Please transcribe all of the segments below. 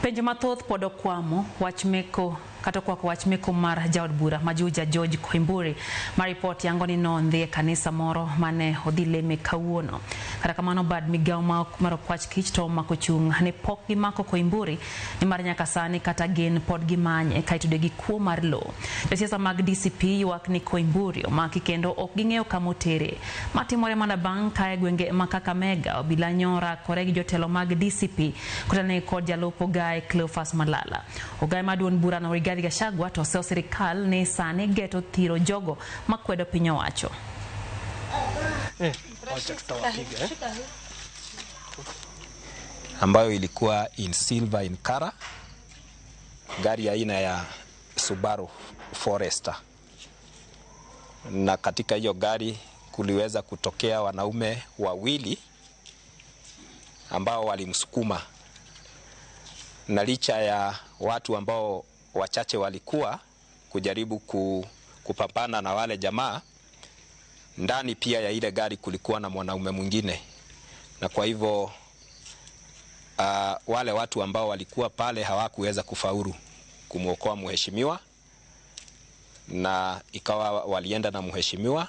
Penjo mathoth pod okwamo wach meko kata okwako wach meko mar jaod bura ma Juja George Koimburi ma ripot yango ni nondhi e kanisa moro mane odhi leme kawuono. Kata kamano bad migawo mar okwach kich to omako chung' ne pok gimako Koimburi nimar nyaka sani kata gin pod gimanye ka itude gi kuo mar lowo. Josiasa mag DCP ywak ni Koimburi omaki kendo ok ging'eyo kama otere. Matimore mana bang' ka e gwenge ma Kakamega obila nyora kore gi jotelo mag DCP kotene kod jalup Ogae Cleophas Malala. Ogae ma duond burano Rigathi Gachagua to oseyo sirikal ni sani geto thiro jogo makwedo piny owacho. Wacha tutawapiga eh? Ambayo ilikuwa in silver in color, gari aina ya Subaru Forester, na katika hiyo gari kuliweza kutokea wanaume wawili ambao walimsukuma, na licha ya watu ambao wachache walikuwa kujaribu kupambana na wale jamaa, ndani pia ya ile gari kulikuwa na mwanaume mwingine, na kwa hivyo wale watu ambao walikuwa pale hawakuweza kufaulu kumwokoa mheshimiwa, na ikawa walienda na mheshimiwa,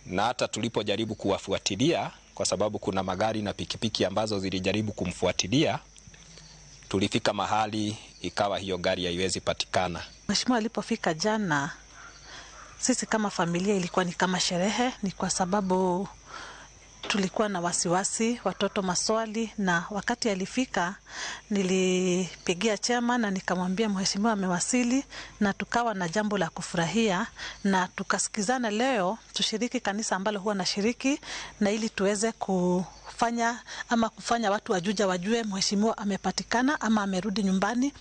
na hata tulipojaribu kuwafuatilia, kwa sababu kuna magari na pikipiki ambazo zilijaribu kumfuatilia, tulifika mahali ikawa hiyo gari haiwezi patikana. Mheshimiwa alipofika jana, sisi kama familia ilikuwa ni kama sherehe, ni kwa sababu tulikuwa na wasiwasi, watoto maswali, na wakati alifika nilipigia chama na nikamwambia mheshimiwa amewasili, na tukawa na jambo la kufurahia na tukasikizana leo tushiriki kanisa ambalo huwa nashiriki, na ili tuweze kufanya ama kufanya watu wa Juja wajue mheshimiwa amepatikana ama amerudi nyumbani.